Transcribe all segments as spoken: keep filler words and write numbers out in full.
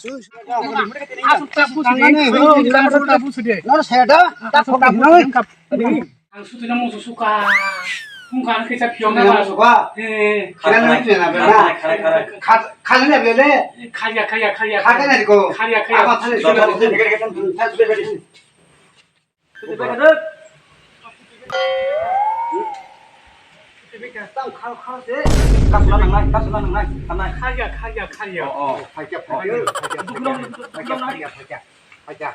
Asuk ta busu de. Asuk ta busu de. Nor saya dah tak kok hinoi. Ang suti na musu suka. Mungka na kisa pion na ba. Suka. Eh. Kaya na pion na ba. Khat khat na bele. Kaya kaya kaya. Khat na ko. Kaya kaya. Apa thani suka. Kharya, kharya, kharya. Oh, oh, kharya, kharya, kharya.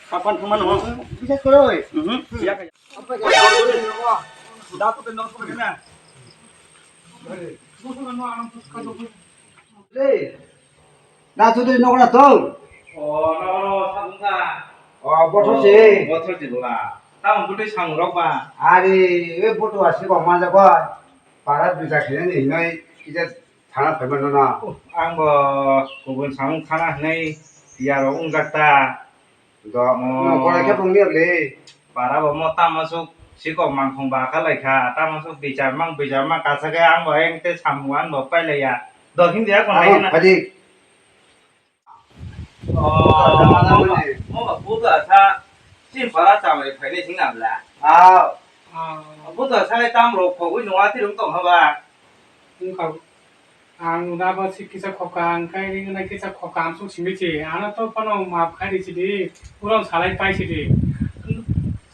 Kapan kemana? Bisa koi. Mhm. Iya, kaya. Apa ya? Dapat dan dapat kena. Hei. Na tu tu nokra tong. O, nokra sabung ka. O, bothor si. Bothor si bula. Tamo butui samung rok ba. Ari, e bothor asi kok manja koi. Para duja khe ni noi kisa thana phai mano na. Ang bo kubun samung thana hinai ya rok wngjak ta. Do, no, korai khe bung liya le. Para bo mo tamo suk sikok mangkhung ba kha lai kha, tamo suk bichar mang, bichar mang kasa khe ang bo eng te samung ang bo pai lai ya. Do hindi ya kon lai na. Phaidi. Oh, mo ba, mo ba buta sa sin para cham re phai le sing na bla. Ah. Buta sa tam ro khogwi no ati rum tong ha ba. Wngkha. Ang da ba si kisa khoka, ang kai ring na kisa khoka, ang suk simi si. Ano to phano maaf khai ri si di. Uron salai pai si di.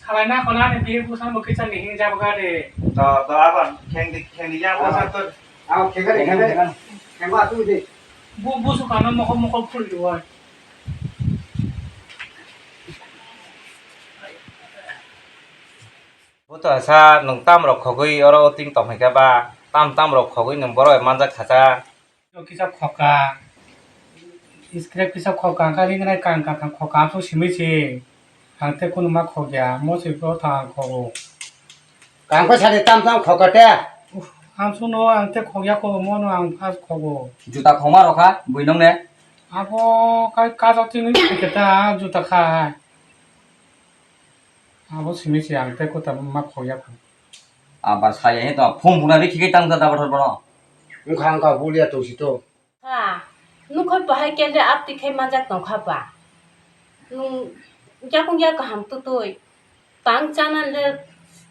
Salai na khona ni bihik busan bo kisa ni hing jab ga de. To, to, aban kheng di, kheng di ya, busan to. Ang kheng di, kheng di. Kheng ba tu di. Bu, bu su kana mokol, mokol phul di wai. Buto sa nwng tam rok khogwi oro o ting tong hai khe ba, tam tam rok khogwi nwng borok bai manjak kha sa. Kisa khoka, scrap kisa khoka, ang kha ring nai kang kang kang khoka, amsuk simi si, ang tei kunu ma khok ya, mo si bo thang ang khogo. Kang khe sadi tam tam khoka te. Amsuk no ang tei khok ya ko, mo no ang first khogo. Juta khoma rok kha, bui nong ne? Abo kai kajak tini khe ta juta kha. Abo simi se ang tei kota ma khok ya kho. Abar saya he to phone phone ri khikai tang da bathor bono. Wngkha wngkha bulia to si to. Ha, nukhor bahai kele apti khai manjak tong kha ba. Nung yakung ya kaham tutui. Tang chana le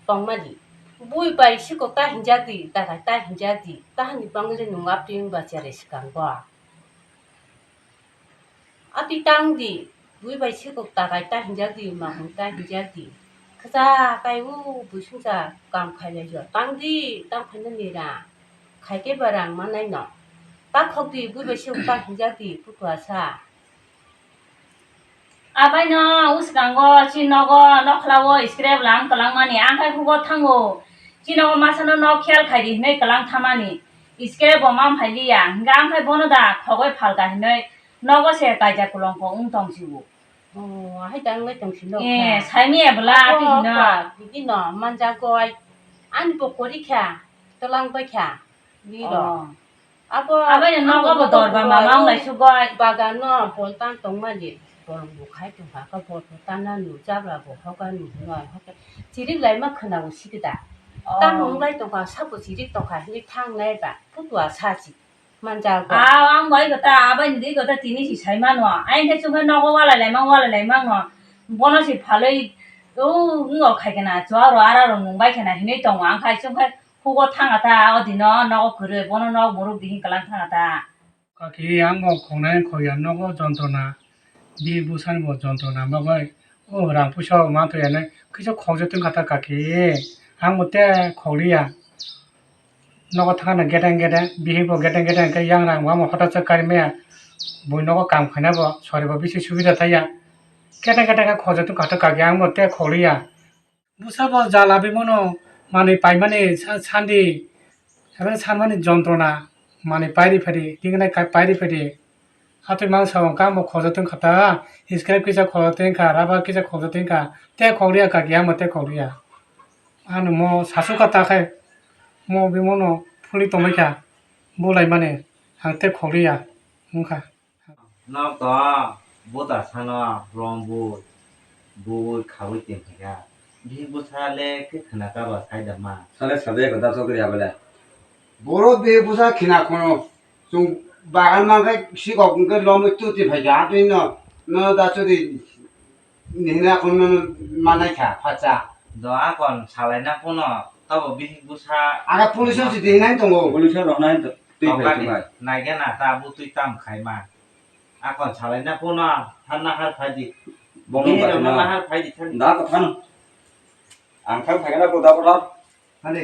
tong mali. Bui bai sikok ta hinjak di, dagai ta hinjak di. Tahani bang le nung apti wng ba chere sikang ba. Atwi tang di, bui bai sikok takai ta hinjak di, mahung ta hinjak di. Kasa kai u bui sungsa kam khailai jo. Tang di, tang khaina ni ra. Khai khe ba rang manai no. Ta khok di, bui bai sikok ta hinjak di, putua sa. Abai no uskango, chi nogo, nokhla o scrap lang kalang mani, ang khai hugo thango. Chi nogo masa no nok khel khai di hinui kalang thamani. Scrap bo mam hai liya, hingke ang khai bono da khogoi phalka hinui. Nogo se kaija kolongkho wng tong si o. Oh, hai ta wngwi tong si no. Eh, kha. Saimi ebla abo ati hino. Kha, bibi no, manja goi. Ani bo kori kha, tolang bai kha. Biro. Oh. Abo, abo ni nogo abo bo dorba bo mama wng lai su goi. Bagan no bol tan tong mali. Bolong bo khai tong kha, ka bol bo tan na nu, jabra bo hoga nu, noi hoga. Chirik lai ma khwna bo sikida. Oh. Tan wng lai tong kha, sabo chirik tong kha, hini thang nai ba. Putua sa si. Manjak bo. Ah, ang bai kota, abai ni dui kota tini si sai mano. Ai khe chukhe nogo walai lai mang, walai lai mang no. Bono si phaloi, o, ngo khai kana, chua ro ara ro nung bai kana hinui tongo. Ang khai chukhe hugo thanga ta, o dino nogo kwrwi, bono nog buruk di hin kalang thanga ta. Kaki ang bo khongnai khogya nogo jontrona, bi bwsani bo jontrona bagwi, o rang puisa ma thwi anai kisa khogja tong kha ta kaki, ang bo te khogriya. Nogo thangna gedeng gedeng, bihik bo gedeng gedeng khe yang rang bo hota chwk kari maya. Bui nogo kam khaina bo sori bo bisi subida thaya. Gedeng gedeng khe khojak tong kha kaki ang bo te kholiya. Bwsa bo jala bimano manwi paimani sa-, sandi, abo sanmani jontrona manwi pairi phadi, tinginai ka-, pairi phadi. Atwi mang sa wng kha, mo khoja tong kha ta, scrap kisa khoja tong kha, rubber kisa khoja tong kha, te khokliya kaki, amo te khokliya. Ano mo sasu kha ta khai, mo bimono phuli tongbai kha, bulai mani, ang te khokliya, wng kha. Nok to, buta sano, rong bui, bui khaui tong kha. Bihik busa le khe khna ka ba sai da ma. Sale sabe ko da chokri abele. Boro bihik busa khina khono. Chung bagan man khai sikok hwnkhe lomwi tuti phai kha, atwi no, no da chudi ni hwnwi akon no manai kha, phacha. Do akon salai na pono, tabo bihik busa. Aga police o si di hinai tongo. Police o rok nai to, twi phai tongkani, tongkha. Naikhe na ta butwi tam khai ma. Akon salai na pono, thanna har phai di. Bono bini ba rok no na har phai di thani. Da ko thano. Ang thang thang na ko da ko thang. Thani.